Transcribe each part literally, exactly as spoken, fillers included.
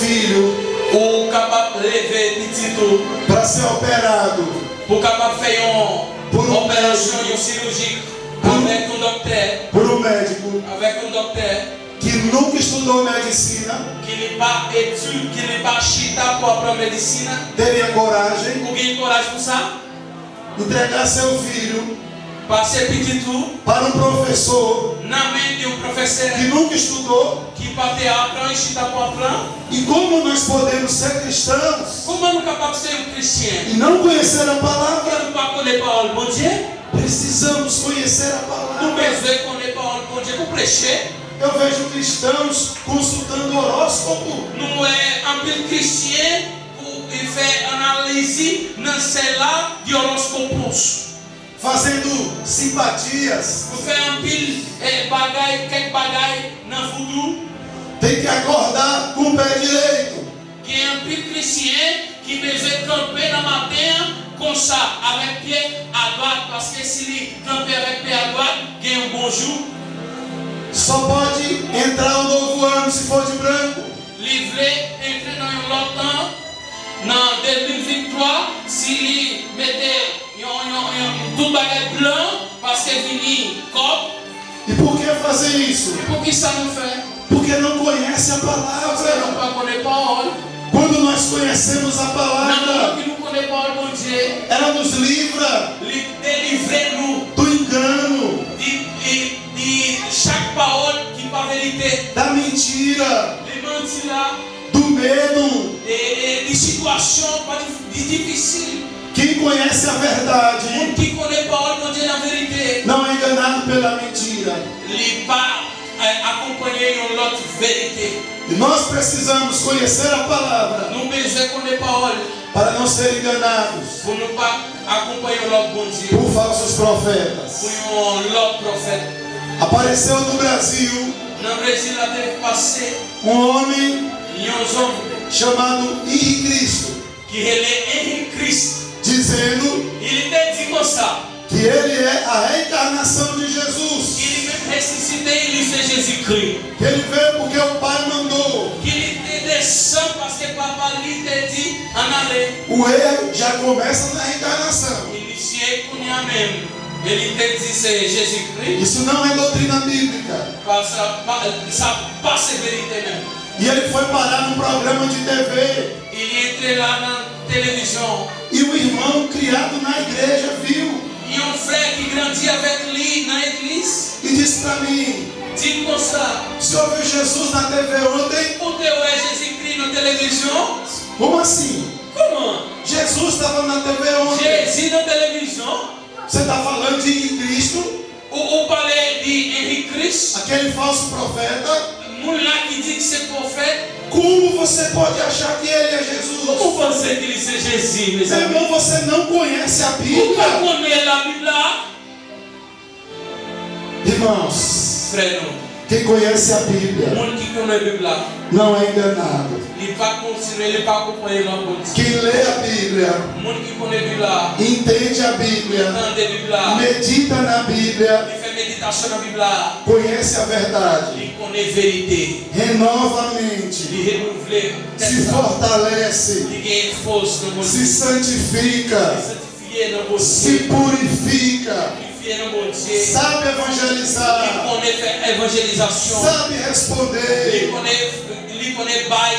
Filho Ou kapab leve pitit ou para ser operado pou kapab fè yon por um operasyon, médico, yon siriji por, avèk yon doktè, por um médico avèk yon doktè que nunca estudou medicina, ki li pa etid, ki li pa chita pou aprann medisina. teria coragem Ou gen kouraj pou sa? entregar seu filho Pase pitit ou para um professor nan men yon pwofesè que nunca estudou? ki pa te aprann, chita pou aprann. E como nós podemos ser cristãos Kòman nou kapab se yon kretyen e não conhecer a ke palavra? Nou pa konnen pawòl Bondye? Precisamos conhecer a Nou palavra. bezwen konnen pawòl Bondye pou preche. Eu vejo cristãos consultando horóscopo. Nou wè anpil kretyen pou fè analizi nan sèla di horoscopos. Fazendo simpatias. Pou fè anpil eh, bagay, kèk bagay nan voudou. Tem que acordar com o pé direito. Gen anpil kretyen ki bezwen kanpe nan maten an konsa avèk pye adwat, paske si li kanpe avèk pye adwat, gen yon bon jou. Só pode entrar o novo ano se for de branco. Li vle antre nan yon lòt tan nan de mil venntwa si li mete yon, yon, yon tout bagay blan paske vini kòb. E por que fazer isso? Poukisa nou fè? Porque não conhece a Paske palavra. Nou pa konnen pawòl. Quando nós conhecemos a Nan moman palavra, ki nou konnen pawòl Bondye, ela nos livra li delivre nou do engano, di, di, di chak pawòl ki pa verite. da mentira, Li manti la, do medo. e, e di sitiyasyon pa di, di difisil. Quem conhece a verdade Moun ki konnen pawòl Bondye nan verite, não é enganado pela mentira. Li pa eh, akonpanye yon lòt verite. E nós precisamos conhecer a palavra Nou bezwen konnen pawòl para não ser enganados pou nou pa akonpanye yon lòt Bondye, por falsos profetas. Pou yon lòt pwofèt. Apareceu no Brasil Nan Brezil la te pase um homem yon zòm chamado Henri Cristo, ki rele Henri Kris, dizendo li te di konsa, que ele é a reencarnação de Jesus, ki li menm resisite, li se Jezikri, que ele veio porque o Pai mandou. Ki li te desann paske papa li te di ann ale. O erro já começa na reencarnação. Inisye kounye a menm, e li te di se Jezikri. Isso não é doutrina bíblica. Pa sa, pa, sa pa se verite menm. E ele foi parar num programa de T V. Li antre la nan televizyon. E um irmão criado na igreja viu Yon frè ki grandi avèk li nan legliz e disse para mim: di konsa, "O senhor viu Jesus na T V ontem?" Ou te wè Jezikri nan televizyon? Como assim? Kòman? Jesus estava na T V ontem. Jezi nan televizyon? Você está falando de Cristo? Ou, ou pale di Henri Kris, Aquele falso profeta. Moun la ki di ki se pwofèt. Como você pode achar que ele é Jesus? Ou panse ki li se Jezi, Meu mezanmi? Irmão, você não conhece a Ou pa Bíblia? Konnen Labib la? Irmãos, Frè nou, quem conhece a Bíblia Moun ki konnen Bib la, não é enganado. Li pa kontinye, li pa konprann nan Bondye. Quem lê a Bíblia, Moun ki konnen Bib la, entende a Bíblia, Tande Bib la, medita na Bíblia, Li fè meditasyon nan Bib la, conhece a verdade, Li konnen verite, renova a mente, Li renouvle se tèt la, fortalece, Li gen fòs nan se Bondye, santifica, Li sanktifye nan Bondye, se purifica, Li purifye nan Bondye, sabe Li evangelizar, konnen fè evanjelizasyon, sabe Li responder, konnen, Li konnen bay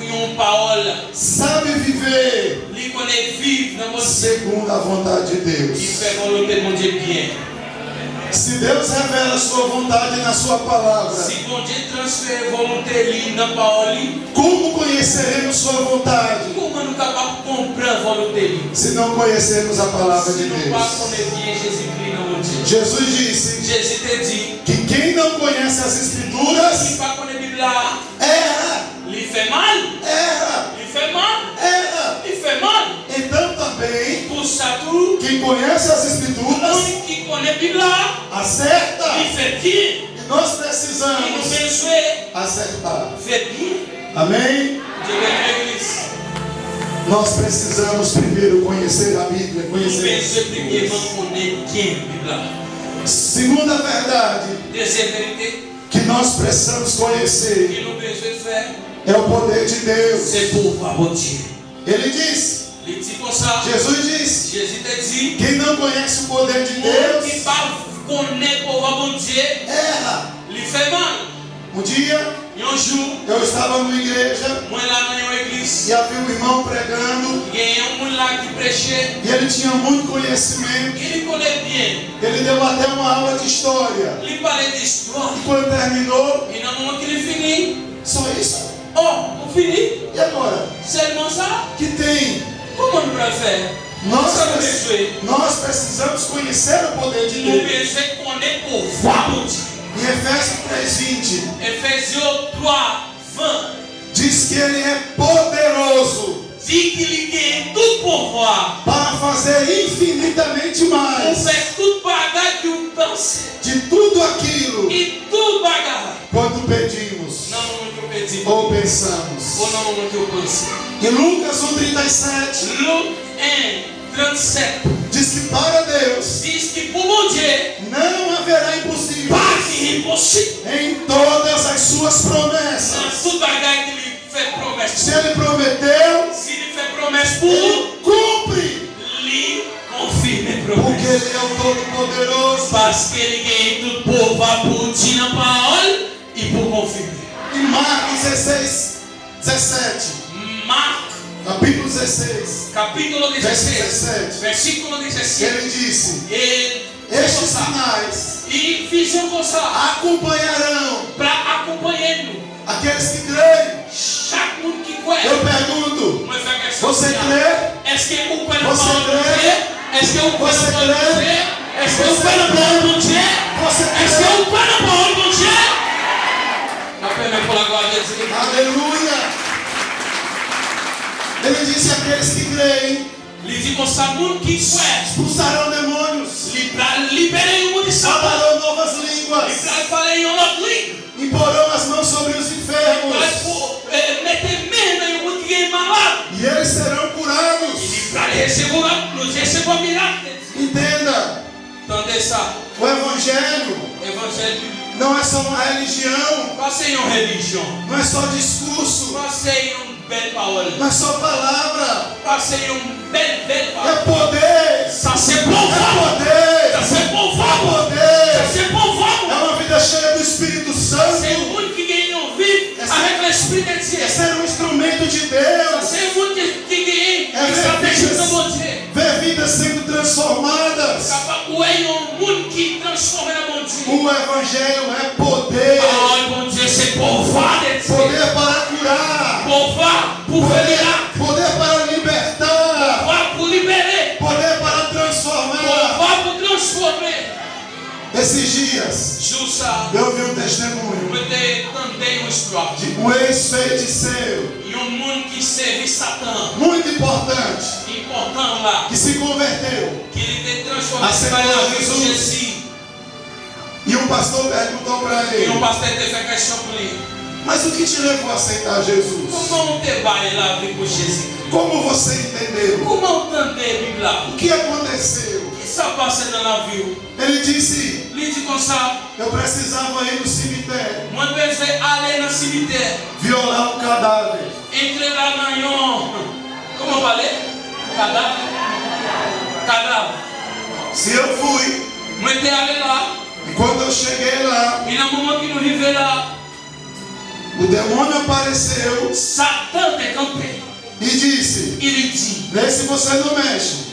yon pawòl, sabe viver Li konnen viv nan Bondye, segundo a vontade de Li Deus. Fè volonte Bondye byen. Se Deus revela a sua vontade na sua palavra, Si Bondye transfere volonte Li nan pawòl Li, como conheceremos sua vontade kòman nou kapab konprann volonte Li? Se não conhecermos a palavra Si de nou pa Deus? Konnen byen Jezikri nan Bondye. Jesus disse Jezi te di, que quem não conhece as Escrituras Si pa konnen Bib la, erra. Li fè mal. Erra. Li fè mal. Erra. Li fè mal. Então também, Pou sa tou, quem conhece as Escrituras Moun ki konnen Bib la, acerta. Li fè byen. E nós E nou precisamos bezwen acertar. Fè byen. Amém? Dye beni legliz. Nós precisamos primeiro conhecer a Bíblia, Nou conhecer bezwen as premyèman Escrituras. Konnen byen Bib la. Segunda verdade Dezyèm verite que nós precisamos conhecer ke nou bezwen fè, É o poder de Deus. Se pouvwa Bondye. Ele diz, Li di konsa, Jesus diz, Jezi te di, quem não conhece o poder de moun ki Deus, pa konnen pouvwa Bondye, erra. Li fè mal. Um dia, Yon jou, eu estava numa igreja mwen la nan yon egliz, e havia um irmão pregando, gen yon moun la ki preche, e ele tinha muito conhecimento. e li konnen byen. Ele deu até uma aula de história. Li pale de istwa. E quando terminou, E nan moman ki li fini, só isso? Oh, ou fini? E agora? Sèlman sa? Que tem? Kòman nou pral fè? Nós, Sa nou pre- bezwen? Nós precisamos conhecer o poder de Nou Deus. Bezwen konnen pouvwa Bondye. Em Efésios três vinte, Efezyo twa ven diz que ele é poderoso di ki li gen tout pouvwa para fazer infinitamente pou mais fè tout bagay ki ou panse. De tudo aquilo E tout bagay quanto pedimos nan moun ki ou pedi ou pensamos. Ou nan moun ki ou panse. Em Lucas um trinta e sete, Luk en tranntsèt diz que para Deus di ki pou Bondye não haverá impossível pa gen enposib. Em todas as suas promessas. Nan tout bagay ki li fè pwomès. Se ele prometeu, Si li fè pwomès pou ou, ele cumpre, li konfime porque pwomès. ele é o Todo-Poderoso. Paske li gen tout pouvwa pou di nan pawòl, li pou konfime. Em Marcos dezesseis, dezessete, Mak, capítulo dezesseis, kapitolo verso dezesseis, dezessete, vèsikolo dezesseis. Ele disse: E Estes sinais li vizyon konsa acompanharão pra akonpanye nou. Aqueles que creem. Chak moun ki kwè. Eu pergunto: Mwen fè kèsyon Você sa. crê? Èske ou kwè nan Você pawòl crê? Bondye? Èske ou kwè nan Você pawòl crê? Bondye? Èske ou kwè nan pawòl Bondye? Você Èske crê? ou kwè nan pawòl Bondye? N ap fèmen pou laglwa de Dye. Aleluia! Ele disse: Aqueles que creem Li di konsa, moun ki kwè, expulsarão demônios, li pral libere yon moun ki satan. Falarão novas Li línguas, pral pale yon lòt lig. Imporão as mãos sobre os Li pral enfermos, pou, eh, mete men nan yon moun ki gen malad. E eles serão curados. Li pral resevwa, nou resevwa mirak. Entenda, Tande sa. O Evangelho Evanjèl biblik não é só uma religião, pa se yon relijyon. Não é só discurso, Pa se yon bèl pawòl. Não é só palavra. Pa se yon bèl, bèl É pawòl. Poder. Sa se É pouvwa. Poder. Sa se pouvwa. É Poder. Sa se pouvwa. É uma vida cheia do Espírito Sa se Santo. Moun ki gen yon vi avèk Lespri de Dye. É ser um instrumento de Sa Deus. Se moun ki, ki gen É ver estrateji nan vidas, Bondye. Ver vidas sendo transformadas. Kapab wè yon moun ki transfòme nan Bondye. O Evangelho é poder. Pawòl Bondye se pouvwa de Dye. Poder para curar. Pouvwa pou fè mirak. Poder para libertar. Pouvwa pou libere. Poder para transformar. Pouvwa pou transfòme. Esses dias, Jou sa, eu ouvi um testemunho mwen te tande yon istwa. De um ex-feiticeiro, Yon moun ki sèvi Satan. Muito importante, Enpòtan la, que se converteu. Ke li te transfòme Aseita bay lavi pou Jesus. Jezi. E um pastor perguntou para Yon ele: pastè te fè kèsyon pou li. Mas o que te levou a aceitar Jesus? Kòman ou te bay lavi pou Jezi? Como você entendeu? Kòman ou tande Bib la? O que aconteceu? Kisa pase nan lavi w? Ele disse: Li di konsa, Eu precisava ir no cemitério, mwen bezwen ale nan simitè, violar um cadáver. Antre la nan yon, kòman pale? Kadav? Kadav. Se eu fui, Mwen te ale la, e quando eu cheguei lá, e nan moman ki nou rive la, o demônio apareceu Satan te kanpe. E disse: E li di, Nesse você não mexe.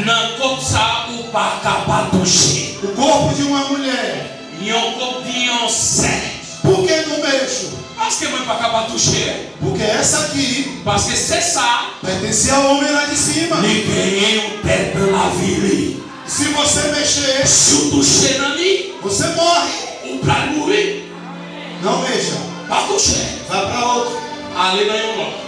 Nan kòb sa ou pa ka pa touche. O corpo de uma mulher. Yon kòb di yon sè. Por que não mexo? Paske mwen pa ka pa touche. Porque essa aqui Paske sè sa, pertencia ao homem lá de cima. Li genyen yon tèt nan lavi li. Se você mexer, Si w touche nan li, você morre. Ou pral mouri. Não mexa. Pa touche. Vá para outro. Ale nan yon lòt.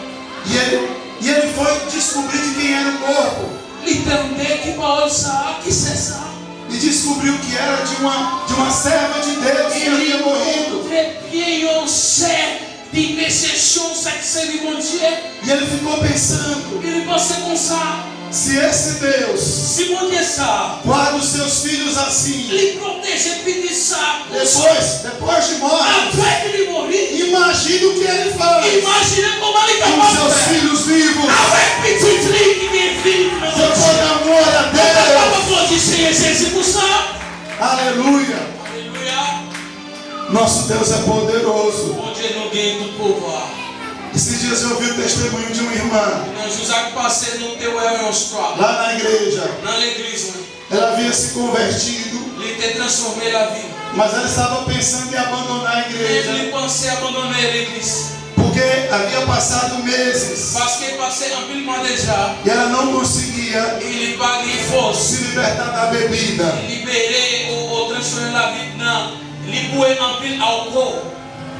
E ele, e ele foi descobrir de quem era o corpo. Li tande ki pawòl sa a, ki sè sa a. E descobriu que era de uma, de uma serva de Deus que havia morrido. Montre pye yon sè ki te sèvi, yon sè ki sèvi Bondye. E ele ficou pensando: E li panse konsa. Se esse Deus Si Bondye sa a, guarda os seus filhos assim, li pwoteje pitit sa a konsa. Depois, depois de mortos, Apre ke li mouri, imagina o que ele faz imajine kòman li com kapab seus fè filhos vivos. Avèk pitit li ki gen vi. Seu amor a Mwen kapab Deus. aplodi Senyè Jezi pou sa. Aleluia. Aleluya. Nosso Deus é poderoso. Bondye nou gen tout pouvwa. Esses dias eu ouvi o testemunho de uma irmã Nan jou sa k pase, nou te wè yon istwa lá na igreja. Nan legliz mwen. Ela havia se convertido, Li te transfòme lavi. Mas ela estava pensando em abandonar a Men igreja. Li panse abandone legliz. Porque havia passado meses Paske pase anpil mwa deja. E ela não conseguia E li pa gen fòs. Se libertar da bebida. Libere ou, ou transfòme lavi nan li bwe anpil alkòl.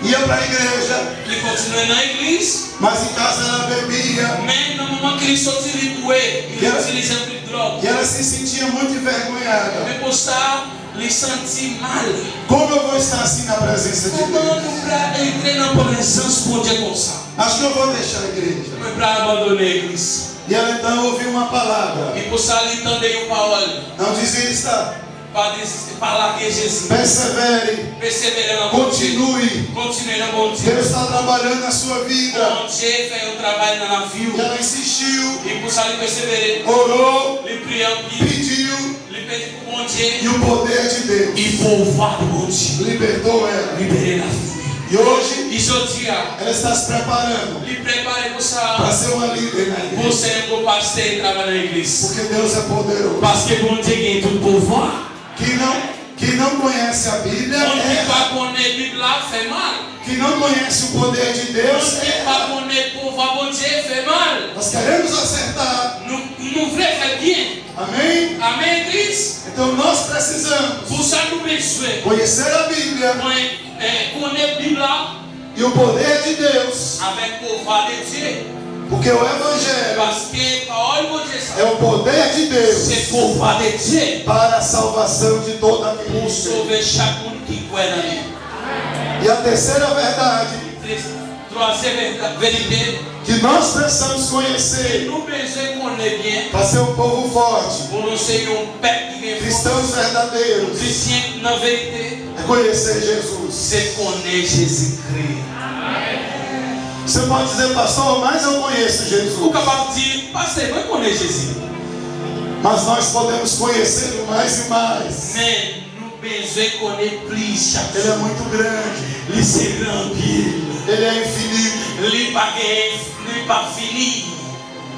Ia para a igreja, Li kontinye nan legliz. Mas em casa ela bebia. Men nan moman ke li soti, li bwe. Li itilize anpil dwòg. E ela se sentia muito envergonhada. Men pou sa, li santi mal. Como eu vou estar assim na presença de Kòman Deus? Nou pral antre nan prezans Bondye konsa? Acho que eu vou deixar a igreja. Mwen pral abandone legliz. E ela então ouviu uma palavra. E pou sa, li tande yon pawòl. Não desista. Pa deziste, pa lage Jezi. Persevere. Pesevere nan Bondye. Continue. Kontinye nan Bondye. Deus está trabalhando na sua vida. Bondye fè yon travay nan lavi E w. ela insistiu. E pou sa, li pesevere. Orou, Li priye anpil. Pediu. Li pedi pou Bondye. E o poder de Deus E pouvwa de Bondye libertou ela. Libere lavi. E hoje, E jodi a, ela está se preparando li prepare pou sa. para ser uma líder na Pou igreja. Se yon bon pastè e travay nan legliz. Porque Deus é poderoso. Paske Bondye gen tout pouvwa. Quem não, quem não conhece a Bíblia, Moun ki é. Pa konnen Bib la fè mal. Quem não conhece o poder de Deus, Moun ki pa konnen pouvwa Bondye fè mal. Nós queremos acertar. Nou, nou vle fè byen. Amém? Amèn, Kris. Então nós precisamos Pou sa nou bezwen conhecer a Bíblia mwen eh, konnen Bib la e o poder de Deus. Avèk pouvwa de Dye. Porque o Evangelho Paske pawòl Bondye sa é o poder de Deus se pouvwa de Dye para a salvação de todo aquele pou que crê. Sove chak moun ki kwè nan li. E a terceira verdade Twazyèm verite que nós precisamos conhecer nou bezwen konnen byen. para ser um povo forte, Pou nou se yon pèp ki gen fòs. Cristãos verdadeiros, Kretyen nan verite é conhecer Jesus. Se konnen Jezikri. Você pode dizer, pastor, mas eu conheço Ou Jesus. Kapab di, "Pastè, mwen konnen Jezi." Mas nós podemos conhecê-lo mais e mais. Men nou bezwen konnen plis chak Ele é jou. Muito grande. Li se gran anpil. Ele é infinito. Li pa gen, li pa fini.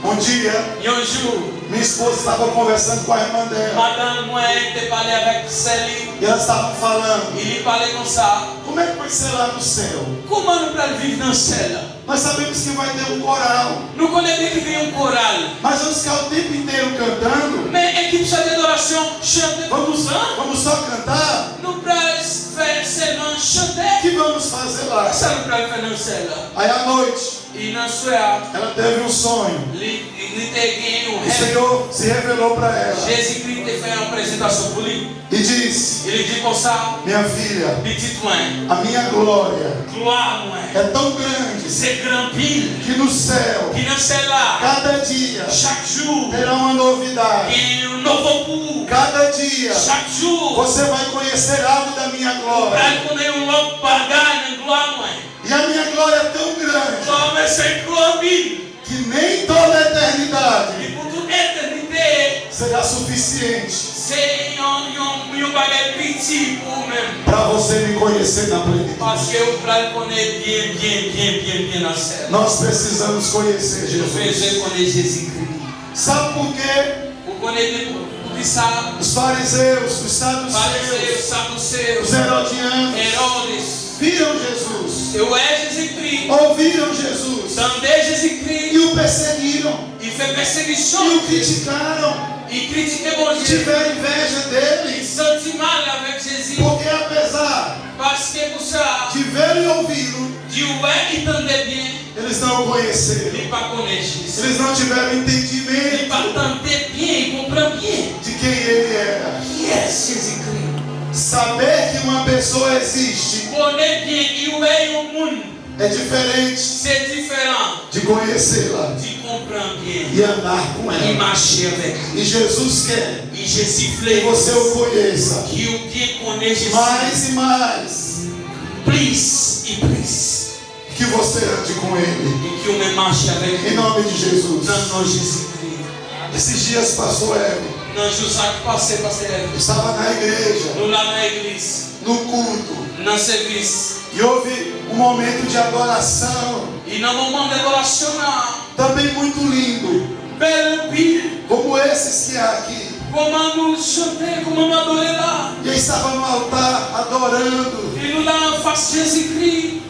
Um dia, Yon jou, minha esposa estava conversando com a irmã dela. Madanm mwen te pale avèk sè li. E elas estavam falando: E li pale konsa, como é que vai ser lá no céu? Kòman nou pral viv nan syèl la? Nós sabemos que vai ter um coral. Nou konnen byen ki gen yon koral. Mas vamos ficar o tempo inteiro cantando? Men ekip chante adorasyon chante Vamos, konsa. Vamos só cantar? Nou pral fè sèlman chante. O que vamos fazer lá? Sa nou pral fè nan syèl la? Aí à noite, E nan swè a, ela teve um sonho. Li, li te gen yon O rèv. Senhor se revelou para ela Jezikri te fè yon prezantasyon pou li. e disse: E li di konsa, Minha filha, Pitit mwen, a minha glória glwa mwen é tão grande se gran anpil. Que no céu, Ki nan syèl la, cada dia, chak jou, terá uma novidade. Gen yon nouvo pou ou. Cada dia, Chak jou, você vai conhecer algo da minha glória. Pral konnen yon lòt bagay nan glwa mwen. E a minha glória é tão grande Glwa mwen se gran anpil. Que nem toda a eternidade E pou tout etènite, será suficiente se yon, yon, yon bagay piti pou ou menm. Para você me conhecer na plenitude. Paske ou pral konnen byen, byen, byen, byen, byen nan syèl. Nós precisamos conhecer Nou bezwen Jesus. Konnen Jezikri. Sabe por quê? Ou konnen byen pou, pou ki sa? Os fariseus, os Farizeyo, saduceus, Saduseyo, os herodianos Erodes, viram Jesus, yo wè Jezikri, ouviram Jesus tande Jezikri, e o perseguiram yo fè e pèsekisyon, o criticaram, yo kritike Bondye, tiveram inveja yo dele, santi mal avèk Jezi. Porque apesar Paske pou sa, de verem e ouvirem, di wè e tande byen, eles não o conheceram. Li pa konnen Jezi. Eles não tiveram Li entendimento pa tande byen, li konprann byen. De quem ele era. Kiyès Jezikri? Saber que uma pessoa existe Konnen byen, li wè yon moun. É diferente Se diferan. De conhecê-la. Di konprann byen. e andar com e ela. Mache avèk li. E Jesus quer E Jezi vle que você o conheça ke w byen konnen Jezi mais e mais, plis e plis, que você ande com ele. E ke w menm mache avèk Em li. Nome de Jesus. Nan non Jezi Kri. Esses dias, pastor Hélio, Nan jou sa ki pase, pastè Hélio, estava na igreja, nou la nan legliz, no culto, nan sèvis, e houve um momento de adoração, e nan moman adorasyon nan, também muito lindo, bèl anpil, como esses que há aqui. Kòman nou chante, kòman nou adore la. E eu estava no altar adorando. E nou la anfas Jezi Kri.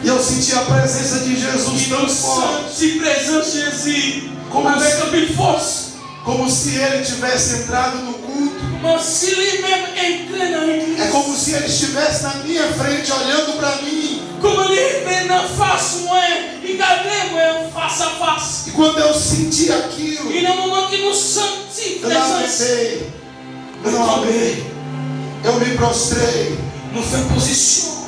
E eu senti a presença de Jesus E tão nou forte, santi prezans Jezi Como avèk se- anpil fòs. Como se ele tivesse entrado no culto. Kòman si li menm antre nan legliz. É como se ele estivesse na minha frente, olhando para mim. Kòman li te nan fas mwen, li gade mwen fas a fas. E quando eu senti aquilo, E nan moman ke nou santi eu prezans, lamentei, eu não amei. Eu me prostrei nou fè pozisyon.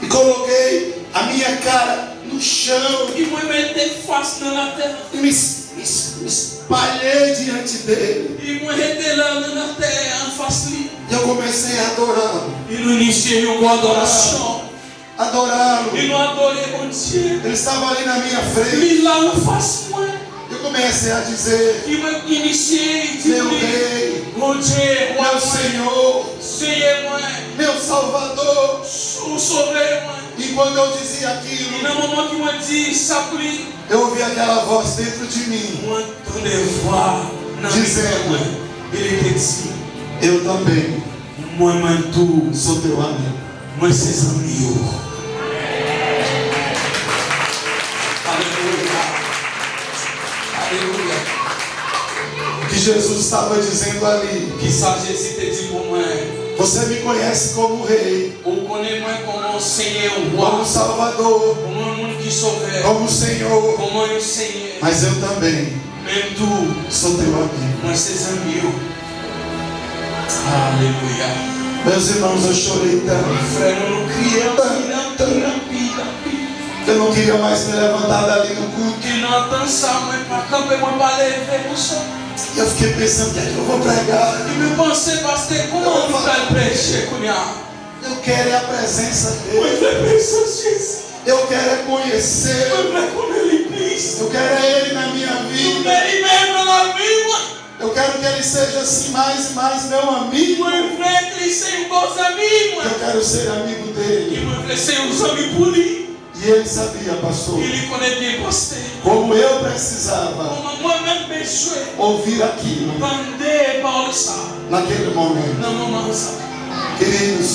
E coloquei a minha cara no chão. E mwen mete fas nan latè. E me, me, me espalhei diante dele. E mwen rete la nan latè anfas li. E eu comecei a adorá-lo. E nou inisye yon gwo adorasyon. Adorá-lo. E nou adore Bondye. Ele estava ali na minha frente. Li la anfas mwen. Eu comecei a dizer: E mwen inisye, e di Meu li, Rei, Bondye, wa meu mwen, Senhor, Seyè mwen, meu Salvador. ou sove mwen. E quando eu dizia E aquilo, nan moman ki mwen di sa pou li, eu ouvi aquela voz dentro de mim, mwen tande vwa nan dizendo: mwen. E li te di, Eu também mwen menm tou, sou teu amigo. Mwen se zanmi yo. Alelouya. Alelouya. O que Jesus estava dizendo ali? Kisa Jezi te di pou mwen? Você me conhece como rei, Ou konnen mwen kòman yon seyè, yon wa, como Salvador, kòman yon moun ki sovè, como Senhor, kòman yon seyè. Mas eu também Menm tou, sou teu amigo. Mwen se zanmi yo. Alelouya. Meus irmãos, eu chorei tanto. Frè nou, nou kriye anpil, anpil, anpil, anpil. Eu não queria mais me levantar dali no culto. E nan tan sa, mwen pa kanpe, mwen pa leve pou sa. E eu fiquei pensando: o que é que eu vou pregar? E mwen panse, pastè, kòman nou pral preche kounye a? Eu quero é a presença Mwen dele. vle prezans Jezi. Eu quero é conhecer. Mwen vle konnen li plis. Eu quero é ele na minha Mwen vida. vle li menm nan lavi mwen. Eu quero que ele seja assim mais e mais meu amigo. Mwen vle ke li se yon bon zanmi mwen. Eu quero ser amigo E dele. mwen vle se yon zanmi pou li. E ele sabia, pastor, E li konnen byen, pastè, como eu precisava kòman mwen menm bezwen ouvir aquilo tande pawòl sa naquele momento. Nan moman sa. Queridos,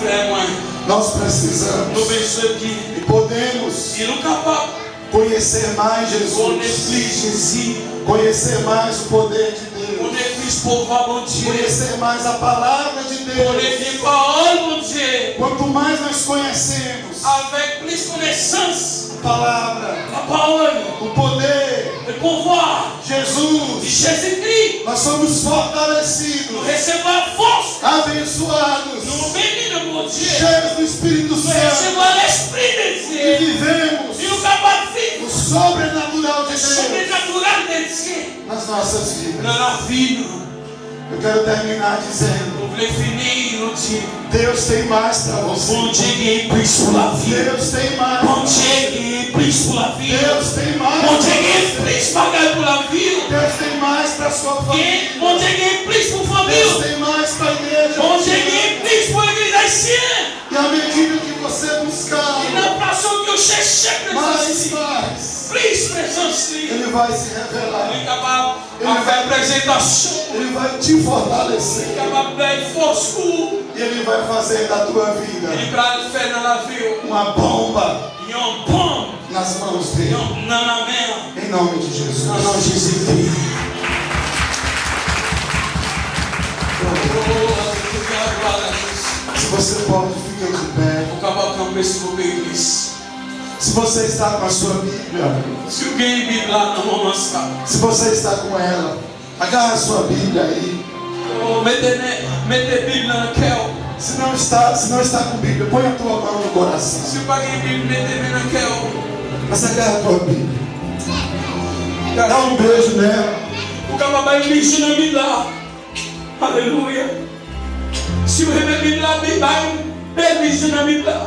Frè mwen, nós nou precisamos bezwen byen. e podemos E nou kapab conhecer mais konnen Jesus, plis Jezi, conhecer mais o poder de Deus, konnen plis pouvwa Bondye, conhecer mais a palavra de konnen Deus. byen pawòl Bondye. Quanto mais nós conhecemos Avèk plis konesans, a palavra, la pawòl, o poder, le pouvwa Jesus, Jezi Kri, nós somos fortalecidos, nou resevwa fòs, abençoados, nou beni nan Bondye, cheios do Espírito nou Santo, resevwa Lespri de Dye, e vivemos e nou kapab viv o sobrenatural de le Deus sobrenatural de Dye nas nossas vidas. Nan lavi nou. Eu quero terminar dizendo: Nou vle fini, nou di, Deus tem mais para você. Bondye gen plis pou lavi. Deus tem mais. Bondye gen plis pou lavi. Deus tem mais. Bondye gen plis bagay pou lavi. Deus tem mais para sua Gen, família. Bondye gen plis pou fanmi. Deus tem mais para a igreja. Bondye gen plis pou legliz ayisyen. E à medida que você buscar E nan fason ke w chèche mais prezans e li, mais, plis prezans li, ele vai se revelar. Li kapab ap fè prezentasyon. Ele vai te fortalecer. Li kapab bay fòs pou ou. E ele vai fazer da tua vida Li pral fè nan lavi w uma bomba yon bonm, nas mãos dele. Yon nan lamen an. Em nome de Jesus. Nan non Jezi Kri. Oh, alelouya, glwa a Jezi. Se você pode, fica de pé. Ou kapab kanpe, silvouplè, legliz. Se você está com a sua Bíblia, Si w gen Bib la nan moman sa, se você está com ela, agarra a sua Bíblia aí. oh, mete men, mete Bib la nan kè w. Se não está, se não está com Bíblia, põe a tua mão no coração. Si w pa gen Bib, mete men nan kè w. Mas agarra a tua Bíblia. Dá um beijo nela. Ou kapab bay yon bizou nan Bib la. Alelouya. Si w renmen Bib la, bi- bay yon bèl bizou nan Bib la.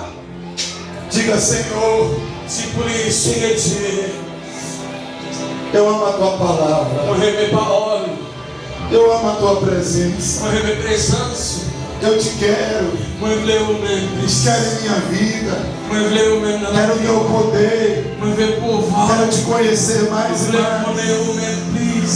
Diga, Senhor, Di pou li, Senyè Dye, eu amo a tua palavra. Mwen renmen pawòl. Eu amo a tua presença. Mwen renmen prezans ou. Eu te quero. Mwen vle ou menm plis. Quero em minha vida. Mwen vle ou menm nan lavi. Quero o teu poder. Mwen vle pouvwa. Quero te conhecer mais e mais. Mwen vle konnen ou menm plis.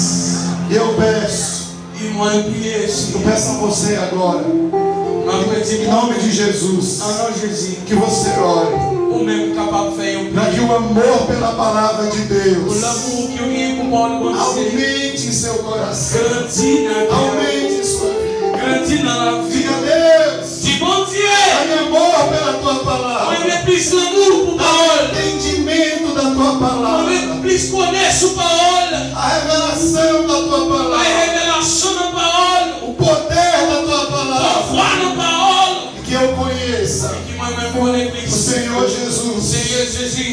E eu peço. E mwen priye, Senyè. Eu peço a você agora. Mwen priye. Em nome de Jesus. Nan non Jezi. Que você ore. Ou menm kapab fè yon priye. Para que o amor pela palavra de Deus. Pou lanmou ke w gen pou pawòl Bondye. Aumente seu coração. Grandi nan kè w. Aumente sua vida. Grandi nan lavi. Diga a Deus. Di Bondye. Dá-me amor pela tua palavra. Mwen vle plis lanmou pou pawòl. Dá-me entendimento da tua palavra. Mwen vle plis konnen sou pawòl. A revelação da tua palavra. Bay revelasyon nan pawòl. O poder da tua palavra. Pouvwa nan pawòl. E que eu conheça. E ke mwen menm konnen plis. O Senhor Jesus. Senyè Jezi.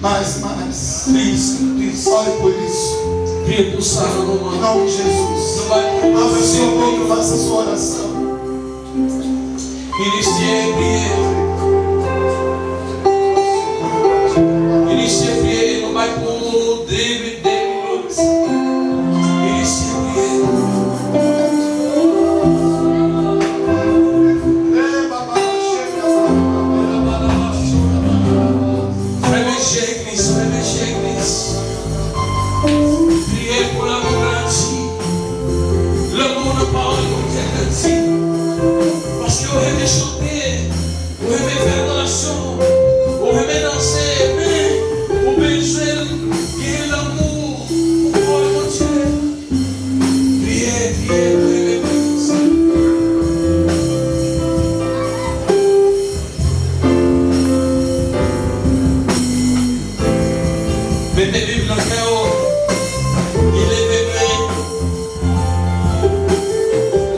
Mais, mais. Plis, plis. Ore por isso. Priye pou sa nan moman. Em nome de Jesus. Nou bay pou Abra sua boca e faça sua oração. Inisye priye. Inisye priye, nou bay pou David, David Rhodes. Inisye priye. Fèmen je legliz, fèmen je legliz. Priye pou lanmou grandi. Lanmou nan pawòl Bondye grandi. Paske ou renmen chante, ou renmen fè adorasyon, ou renmen danse, men ou bezwen gen lanmou pou pawòl Bondye. Priye, priye, priye, priye. Mete Bib nan kè w. Leve men.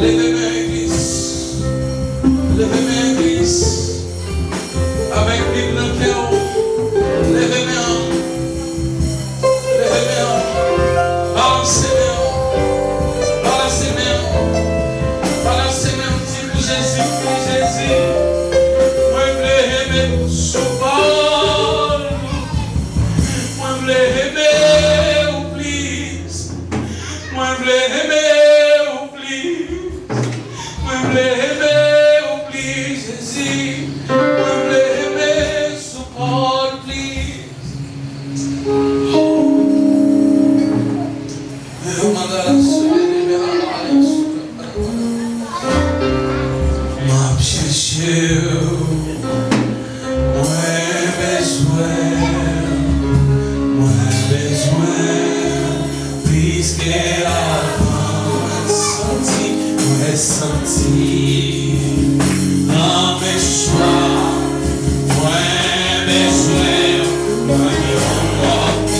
Leve men, legliz. Leve men, legliz. Avèk Bib nan kè w, leve men an. Leve men an. Balanse men an. Balanse men an. Balanse men an. Di pou Jezi, di Jezi, mwen vle renmen w sou pawòl ou. Mwen vle renmen w plis. Mwen vle renmen w plis. Mwen vle renmen w plis, Jezi. Mwen vle renmen sou pawòl plis. M ap chèche w. Mwen bezwen, mwen bezwen plis ke avan. Mwen santi, mwen santi nan men chwa. Mwen bezwen, mwen bezwen.